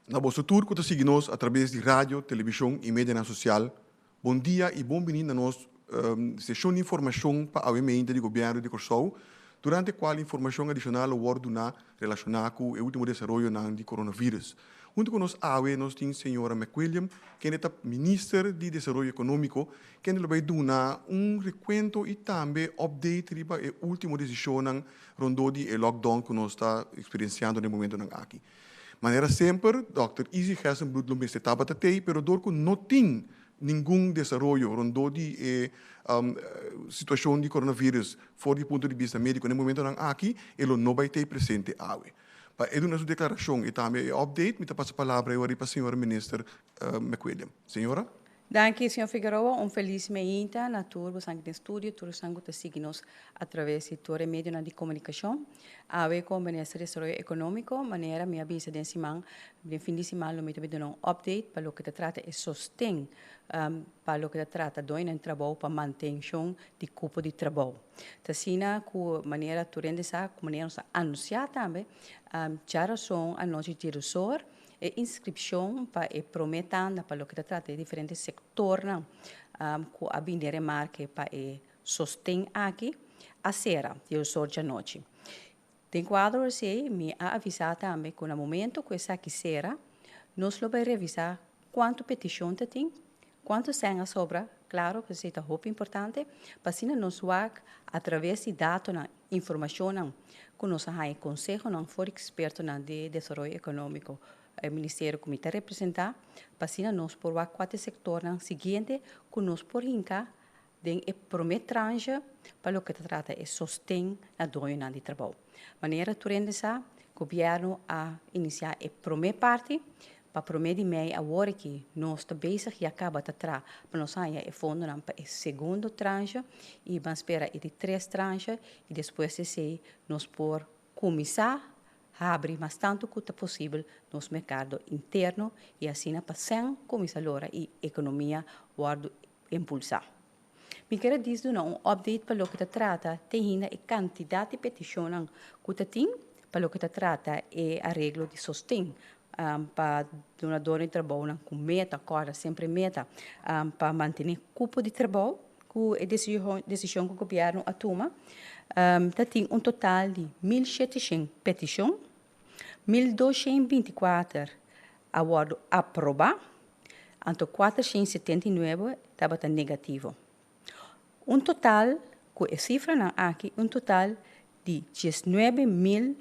Na boso tur ku ta sigui nos atraves di radio, televishon i medianan sosial, bon dia i bon bini na nos seshon di informashon pa awe meinta di Gobièrnu di Kòrsou, durante kual informashon adishonal lo wòrdu duná relashoná ku e último desaroyonan di coronavirus. Huntu ku nos awe nos tin señora McWilliam, kende ta Minister di Desaroyo Ekonómiko, kende lo bai duna un rekuento i tambe update riba e último desishonnan rondó di e lockdown ku nos ta eksperensiando na e momentonan aki. Manera semper, dòkter Izzy Gerstenbluth lo mester tabata tei, pero dor ku no tin ningun desaroyo rondó di e situashon di coronavirus for di punto di bista médiko na e momentonan aki, e lo no bai tei presente awe. Pa e duna su deklarashon i tambe e update, mi ta pasa palabra e ora pa señora Minister McWilliam. Señora. Danki, señor Figueroa. Un felis meinta na tur bosan den studio, tur esnan ku ta sigui nos a traves di tur e medionan di komunikashon. Awe komo Minister di Desaroyo Ekonómiko, manera mi a bisa den siman, den fin di siman lo mi ta duna un update pa loke ta trata e sosten pa loke ta trata doñonan di trabou pa mantenshon di kupo di trabou. Ta asina ku manera tur hende sa, ku manera nos a anunsiá tambe, djarason anochi djedusor, E inskripshon pa e promé tanda pa loke ta trata e diferente sektornan ku a bini den remarke pa e sosten aki a sera dies or djanochi. Den kuadro esei mi a avisá tambe ku na momento ku esaki sera nos lo bai revisá kuantu petishon ta tin, kuantu sèn a sobra, klaro ku esei ta hopi importante, pa asina nos wak atraves di datonan Informashonnan ku nos a haña i konsehonan for di ekspertonan di desaroyo ekonómiko, e ministerio ku mi ta representá, pa asina nos por wak kua ta e sektornan siguiente ku nos por hinka den e promé tranche pa loke ta trata e sosten na doñonan di trabou. Manera tur hende sa, gobièrnu a inisiá e promé parti Pa promé di mei awor aki nos ta bezig ya kaba ta tra pa nos haña e fondonan pa e segundo tranche i ban spera e di tres tranche i despues di esei nos por kuminsá habri mas tantu ku ta posibel nos merkado interno i asina pa sèn kuminsá lora i ekonomia wòrdu impulsá. Mi kier a dis duna un update pa loke ta trata te hinda e kantidat di petishonnan ku ta tin pa loke ta trata e areglo di sosten pa dunador di trabounan ku meta, kòrda sempre meta, pa mantené kupo di trabou ku e desishon ku gobièrnu a tuma. Ta tin un total di 1700 petishon, 1224 a wòrdu aprobá. Anto 479 tabata negativo. Un total ku e sifranan aki un total di 19.000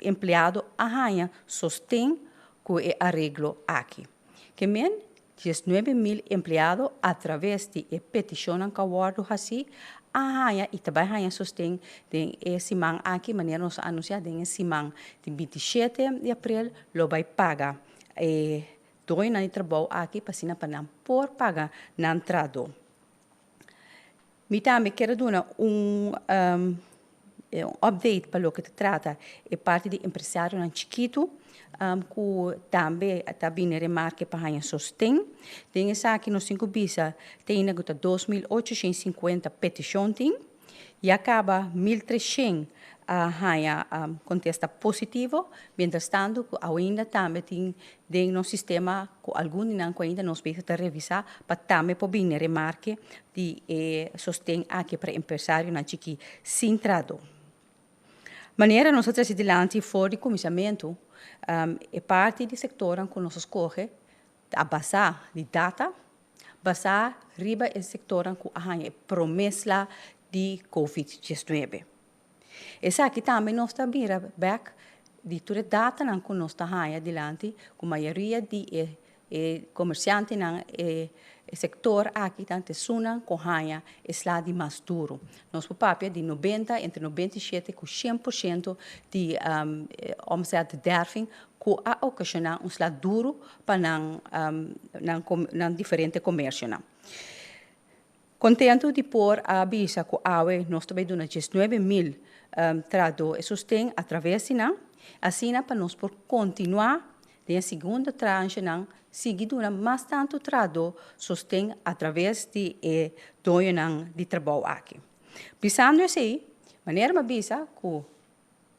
empleado a haña sosten ku e areglo aki. Ke men 19.000 empleado atraves di e petishonnan ku a wòrdu hasí a haña i ta bai haña sosten den e siman aki manera nos a anunsiá den e siman di 27 di aprel lo bai paga E doñonan di trabou aki pa asina pa nan por paga nan trahadó. Mi tambe kier a duna un update pa loke ta trata e parti di empresarionan chikitu ku tambe ta bini remarke pa haña sosten. Den esaki nos tin ku bisa te ainda ku ta 2850 petishon tin. Ya kaba 1300 a haña kontesta positivo, mientrastanto ku ainda tambe tin den nos sistema ku algun di nan ku ainda nos bezig ta revisá pa tambe por bini remarke di e sosten aki pa empresarionan chikí sin trahadó. Manera nos a trese dilanti for di kuminsamentu, e parti di sektornan ku nos a skohe ta basá di data, basá riba e sektornan ku a haña e promé sla di Covid 19. Esaki tambe nos ta mira bèk di tur e datanan ku nos ta haña dilanti ku mayoria di e e komersiantenan e sektor aki ta esunnan ku haña e sla di mas duru. Nos por papia di 90, entre 97 ku 100% di omzetderving ku a okashoná un sla duru pa nan nan diferente komersionan. Kontentu di por a bisa ku awe nos ta bai duna 19.000 trahadó e sosten atraves di nan, asina pa nos por kontinuá den e segundo tranchenan sigui duna mas tantu trahadó sosten atraves di e doñonan di trabou aki. Bisando esei, manera mi a bisa ku.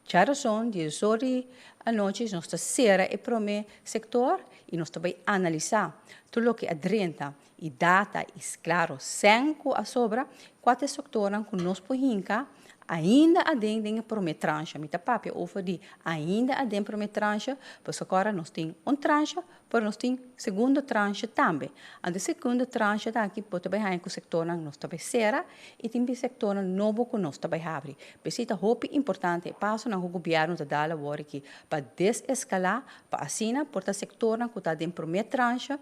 Djarason, diesor di anochi, nos ta sera e promé sektor i nos ta bai analisá tur loke a drenta i data i klaro sèn ku a sobra, kua ta e sektornan ku nos por hinka ainda aden den e promé tranche. Mi ta papia over di ainda aden promé tranche, pasobra ora nos tin un tranche, pero nos tin segundo tranche tambe. Anto e segundo tranche ta aki bo ta bai haña ku sektornan nos ta bai sera i tin bin sektornan nobo ku nos ta bai habri. P'esei ta hopi importante e pasonan ku gobièrnu ta dal awor aki pa deseskalá pa asina por ta sektornan ku ta den promé tranche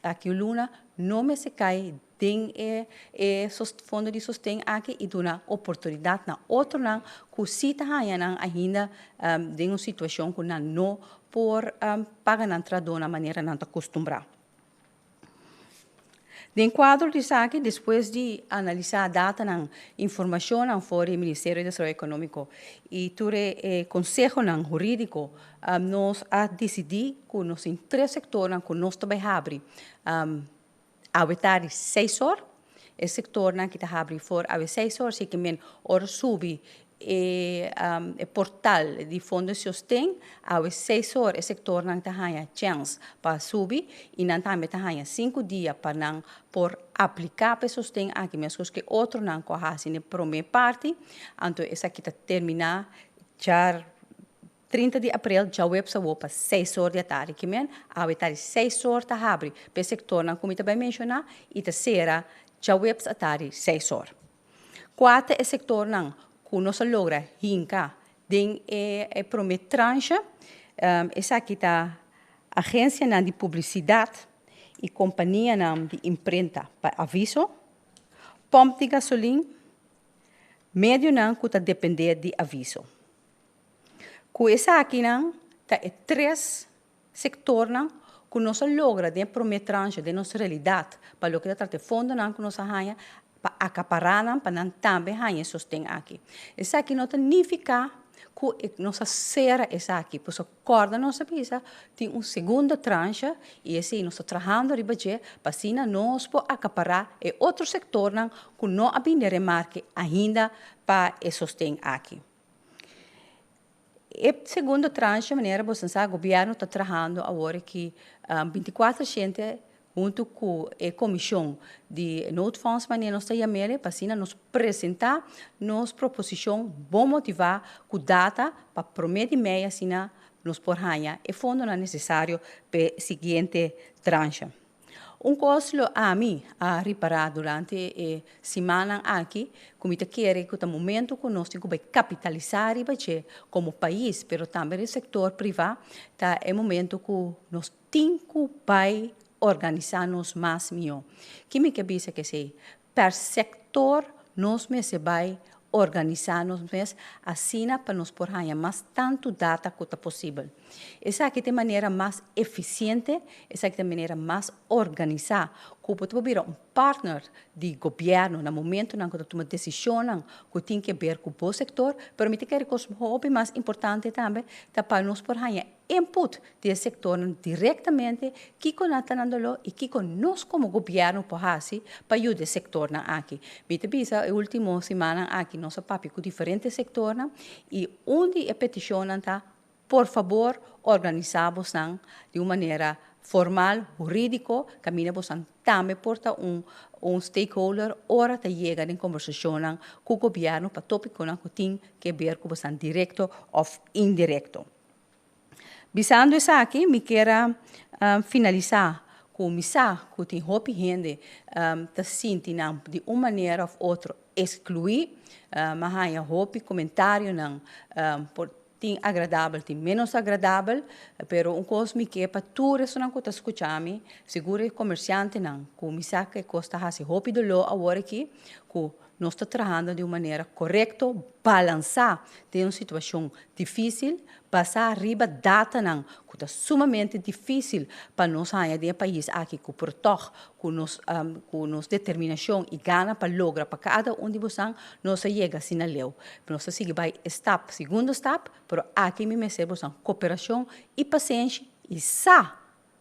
aki un luna no mester kai den e e fondo di sosten aki i duna oportunidat na otronan ku si ta haña nan ainda den un situashon ku nan no por paga nan trahadónan manera nan ta kustumbrá. Den kuadro di esaki, despues di analisá datanan, informashonnan for di Ministerio di Desaroyo Ekonómiko i tur e konsehonan hurídiko, nos a disidí ku nos tin tres sektornan ku nos ta bai habri awe tardi seis or. E sektornan ki ta habri for awe seis or, si ke men ora subi e e portal di Fondo di Sosten, awe seis or e sektornan ta haña chèns pa subi i nan tambe ta haña sinku dia pa nan por apliká pa e sosten aki meskos ku e otronan ku a hasi na e promé parti. Anto esaki ta terminá djar 30 di aprel djaweps awor pa seis or di atardi. Ki men awe tardi seis or ta habri pa e sektornan ku mi ta bai menshoná i ta sera djaweps atardi seis or. Kua ta e sektornan ku nos a logra hinka den e promé tranche? Esaki ta agensianan di publisidat i kompanianan di imprenta pa aviso, pòmp di gasolin, medionan ku ta dependé di aviso. Ku esakinan ta e tres sektornan ku nos a logra den e promé tranche den nos realidat pa loke ta trata e fondonan ku nos a haña pa akapará nan pa nan tambe haña e sosten aki. Esaki no ta nifiká ku nos a sera esaki, pasobra kòrda nos a bisa tin un segundo tranche i esei nos ta trahando riba dje pa asina nos por akapará e otro sektornan ku no a bini remarke ainda pa e sosten aki. E segundo tranche, manera boso sa, gobierno ta trahando awor aki 24 shente hunto cu e comision di noodfonds, manera nos ta yam'ele, pa asina nos presenta nos proposicion bon motiva cu data pa prome di mei asina nos por haña e fondonan necesario p'e siguiente tranche. Un kos lo ami a ripará durante e simannan aki ku mi ta kere ku ta momento ku nos tin ku bai kapitalisá riba dje komo pais pero tambe den sektor privá ta e momento ku nos tin ku bai organisá nos mas mihó. Ki mi ke bisa ku esei? Per sektor nos mester bai organisá nos mes asina pa nos por haña mas tantu data ku ta posibel. Esaki ta e manera mas efisiente, esaki ta e manera mas organisá ku bo ta por bira un partner di gobièrnu na momentunan ku ta tuma desishonnan ku tin ke ber ku bo sektor, pero mi ta kere kos hopi mas importante tambe ta pa nos por haña input di e sektornan direktamente kiko nan ta nan doló i kiko nos komo gobièrnu por hasi pa yuda e sektornan aki. Mi ta bisa e último simannan aki nos a papia ku diferente sektornan i un di e petishonnan ta por fabor organisá bosnan di un manera formal, hurídiko, kaminda bosnan tambe por ta un un stakeholder ora ta yega den kombersashonnan ku gobièrnu pa tópikonan ku tin ke ber ku bosnan direkto òf indirekto. Bisando esaki mi kier a finalisá ku mi sa ku tin hopi hende ta sinti nan di un manera òf otro ekskluí. Mi a haña hopi komentarionan por tin agradabel tin ménos agradabel, pero un kos mi ke pa tur esunnan ku ta skucha mi, sigur e komersiantenan ku mi sa ku e kos ta hasi hopi doló awor aki, ku nos ta trahando di un manera korekto, balansá den un situashon difísil, basá riba datanan ku ta sumamente difísil pa nos haña den e pais aki ku por tòg ku nos ku nos determinashon i gana pa logra pa kada un di bosan nos a yega asina leu. Nos ta sigui bai e stap, segundo stap, pero aki mi mester bosan koperashon i pasenshi i sa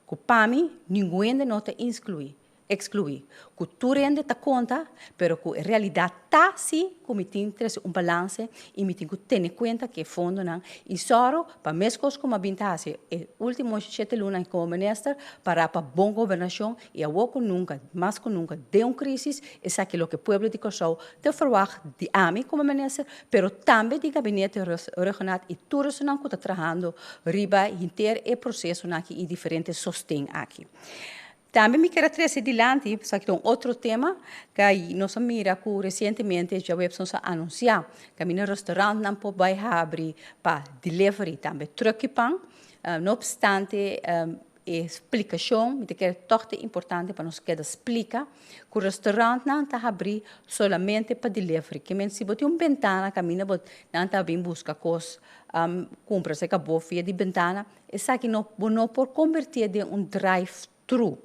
ku pa mi ningun hende no ta inskluí. Ekskluí ku tur hende ta konta, pero ku e realidat ta si ku mi tin trese un balanse i mi tin ku tene kuenta ku e fondonan i sòru pa meskos ku mi a bin ta hasi e último shete lunanan komo minister, pará pa bon gobernashon i awor ku nunka, mas ku nunka den un krísis, esaki loke pueblo di Kòrsou ta ferwagt di ami komo minister, pero tambe di gabinete Rhuggenaath i tur esunnan ku ta trahando riba henter e prosesonan aki i diferente sosten aki. Tambe mi kier a trece dilanti, esaki ta un otro tema, cu nos a mira cu recientemente djaweps nos a anuncia caminda restaurantnan por bay habri pa delivery, tambe truck y pan. No obstante e splicacion, mi ta kere toch ta importante pa nos keda splica cu restaurantnan ta habri solamente pa delivery. Ke men si bo tin un bentana caminda bo nan ta bin busca cos cumpra cerca bo via di bentana, Esaki no bo no por kombertié den un drive-thru.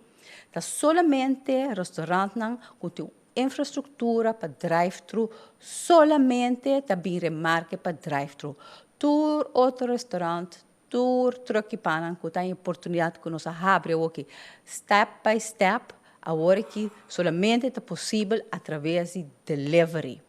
Ta solamente restaurantnan ku tin un infrastruktura pa drive-thru solamente ta bin remarke pa drive-thru. Tur otro restaurant, tur truck i pannan ku ta en oportunidat ku nos a habri awoki step by step, awor aki solamente ta posibel atraves di delivery.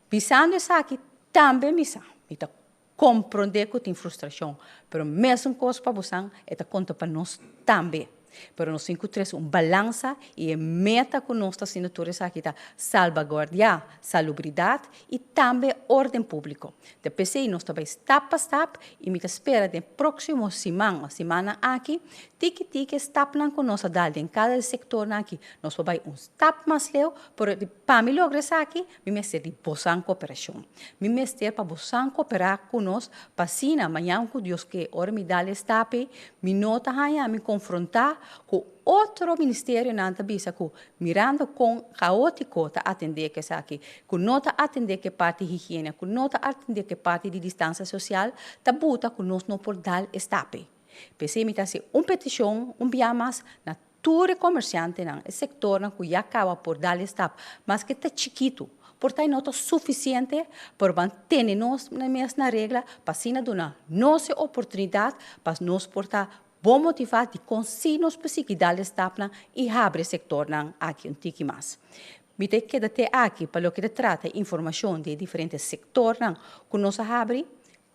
Bisando esaki tambe mi sa, mi ta Komprondé ku tin frustrashon, pero mesun kos pa bosan e ta konta pa nos tambe. Pero nos tin ku trese un balansa i e meta ku nos ta haciendo tur esaki ta salbaguardiá salubridat i tambe órden públiko. Ta p'esei nos ta bai stap pa stap i mi ta spera den próksimo siman òf simannan aki tiki tiki e stapnan ku nos a dal den kada e sektornan aki nos por bai un stap mas leu, pero pa mi logra esaki Mi mester di bosan koperashon. Mi mester pa bosan koperá ku nos pa asina mañan ku Dios ke ora mi dal e stap ei, mi no ta haña mi konfrontá ku otro ministerionan ta bisa ku mirando kon kaótiko ta atendé ku esaki, ku no ta atendé ku e parti higiene, ku no ta atendé ku e parti di distansia sosial, ta buta ku nos no por dal e stap ei. P'esei mi ta hasi un petishon un bia mas na Tur e komersiantenan, e sektornan ku ya kaba por dal e stap, maske ta chikitu, por ta e no ta sufisiente, pero ban tene nos mes na regla pa asina duna nos e oportunidat pa nos por ta bon motivá dikon si nos por sigui dal e stapnan i habri e sektornan aki un tiki mas. Mi ta keda te aki pa loke ta trata e informashon di e diferente sektornan ku nos a habri.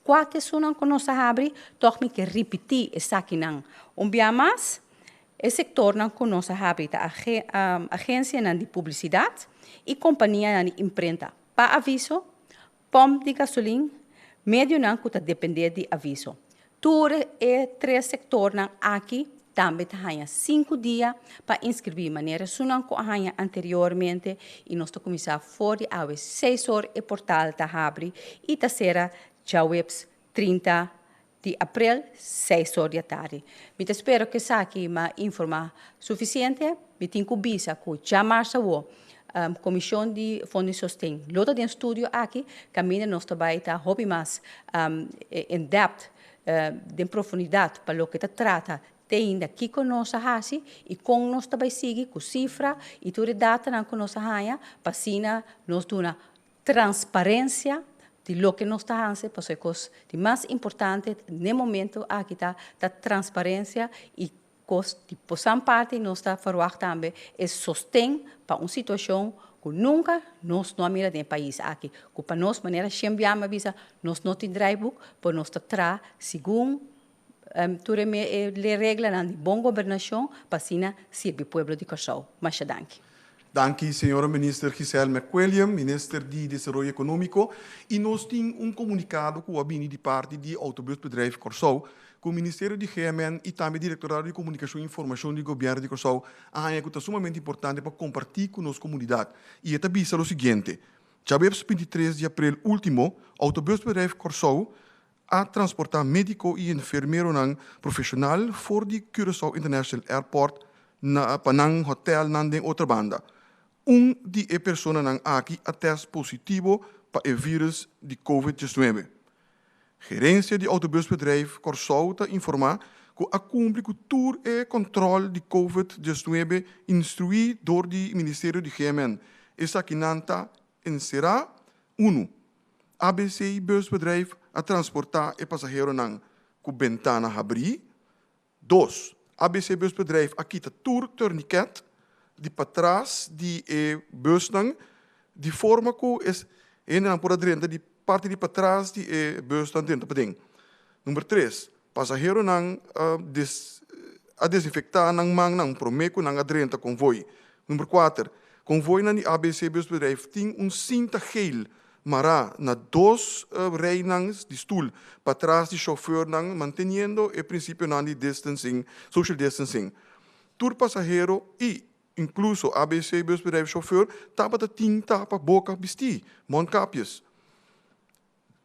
Kua ta esunnan ku nos a habri? Tòg mi ke ripití esakinan un bia mas. E sektornan ku nos a habri ta agensianan di publisidat i kompanianan di imprenta pa aviso, pòmp di gasolin, medionan ku ta dependé di aviso. Tur e tres sektornan aki tambe ta haña sinku dia pa inskribí manera esunnan ku a haña anteriormente i nos ta kuminsá for di awe seis or e portal ta habri i ta sera djaweps 30 di aprel seis or di atardi. Mi ta spera ku esaki m'a informá sufisiente. Mi tin ku bisa ku djamars awor Komishon di Fondo di Sosten lo ta den studio aki kaminda nos ta bai ta hopi mas in depth, den profundidat pa loke ta trata te ainda kiko nos a hasi i kon nos ta bai sigui ku sifra i tur e datanan ku nos a haña pa asina nos duna transparensia di loke nos ta hasi pasobra e kos di mas importante n'e momento aki ta ta transparensia i kos di posan parti nos ta ferwagt tambe e sosten pa un situashon ku nunka nos no a mira den e pais aki ku pa nos manera Shem Biama a bisa nos no tin draaiboek pero nos ta traha segun Tur e reglanan di bon gobernashon pa asina sirbi pueblo di Kòrsou. Masha danki. Danki señora Minister Giselle McWilliam, Minister di Desaroyo Ekonómiko. I nos tin un komunikado ku a bini di parti di Autobusbedrijf Kòrsou ku Ministerio di GMN i tambe Direktorado di Komunikashon i Informashon di Gobièrnu di Kòrsou a haña ku ta sumamente importante pa kompartí ku nos komunidat. I e ta bisa lo siguiente, Djaweps 23 di aprel último, Autobusbedrijf Kòrsou A transportá médiko i enfermeronan profeshonal for di Curaçao International Airport na pa nan hotèlnan den Otrabanda. Un di e personanan aki a tèst positivo pa e vírùs di covid 19. Gerensia di Autobusbedrijf Kòrsou ta informá ku a kumpli ku tur e kòntròl di covid 19 instruí dor di Ministerio di GMN. Esakinan ta enserá, unu. ABC Busbedrijf a transportá e pasaheronan ku bentana habrí. Dos, ABC Busbedrijf a kita tur torniket. di patras di e busnan di forma ku e hendenan por a drenta di parti di patras di e busnan drenta paden. Number tres, pasaheronan a desinfektá nan mannan promé ku nan a drenta konvoi. Number kuater, konvoinan di ABC Busbedrijf tin un sinta geel mará na dos rijnan di stul patras di shofùrnan manteniendo e prinsipionan di distancing, social distancing. Tur pasahero i inkluso ABC Busbedrijf shofùr tabata tin tapa boka bistí, mondkapjes.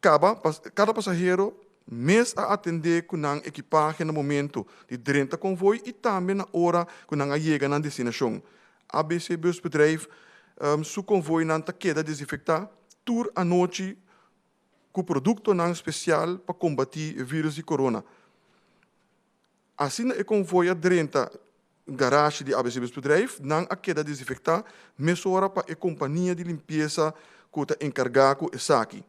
Kaba, kada pasahero mes a atendé ku nan ekipahe na momento di drenta konvoi i tambe na ora ku nan a yega nan destinashon. ABC Busbedrijf su konvoinan ta keda desinfektá tur anochi ku produktonan spesial pa kombatí e vírus di korona. Asina e konvoi a drenta garashi di ABC Busbedrijf, nan a keda desinfektá mesora pa e kompania di limpiesa ku ta enkargá ku esaki.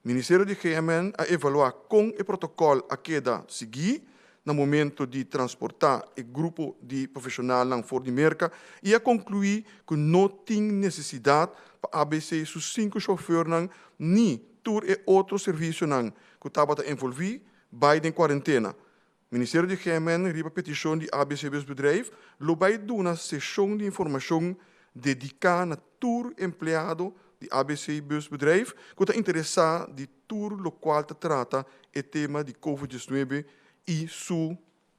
Ministerio di GMN a evaluá kon e protokòl a keda siguí na momento di transportá e grupo di profeshonalnan for di Merka i a konkluí ku no tin nesesidat pa ABC su sinku shofùrnan ni tur e otro servisionan ku tabata envolví bai den kuarentena. Ministerio di GMN riba petishon di ABC Busbedrijf lo bai duna seshon di informashon dediká na tur empleado di ABC Busbedrijf ku ta interesá di tur lokual ta trata e tema di Covid 19 i su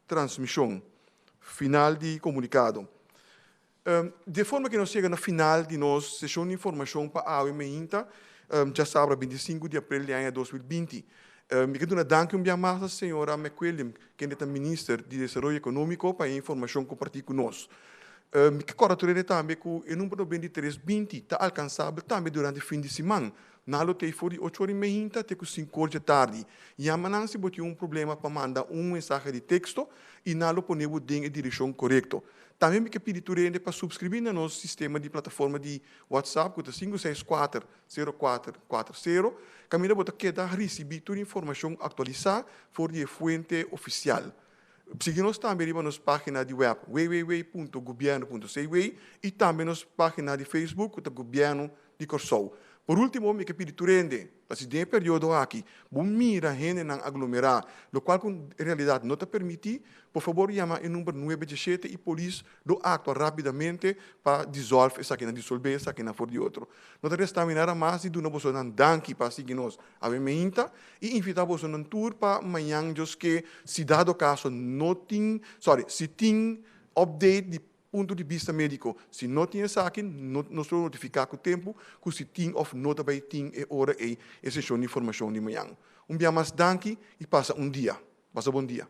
transmishon. Final di komunikado. Di e forma ku nos yega na final di nos seshon di informashon pa awe meinta, djasabra 25 di aprel di aña 2020. Mi ke duna danki un bia mas na señora McWilliam, kende ta Minister di Desaroyo Ekonómiko, pa e informashon kompartí ku nos. Mi ke kòrda tur hende tambe ku e number 93 20 ta alkansabel tambe durante fin di siman. Nan lo tei for di ocho ora i meinta te ku sinku or dje tardi. Yama nan si bo tin un problema pa manda un mensahe di teksto i nan lo pone bo den e direkshon korekto. Tambe mi ke pidi tur hende pa supskribí na nos sistema di plataforma di WhatsApp ku ta 564 0440, kaminda bo ta keda risibí tur informashon aktualisá for di e fuente ofisial. Sigui nos tambe riba nos página di web www.gobierno.cw i tambe nos página di Facebook ku ta Gobièrnu di Kòrsou. Por último, mi ke pidi tur hende, pa si den e periodo aki bo mira hendenan aglomerá, lokual ku en realidat no ta permití, por fabor yama e number 917 i polis lo aktua rápidamente pa disòlve esakinan, disolvé esakinan for di otro. No ta resta mi nada mas di duna bosonan danki pa sigui nos awe meinta i invitá bosonan tur pa mañan Dios ke, si dado kaso no tin, sorry, si tin update di punto di bista médiko. Si no tin esaki, no, nos lo notifiká ku tempu ku si tin òf no ta bai tin e ora ei e seshon di informashon di mañan. Un bia mas danki i pasa un dia. Pasa bon dia.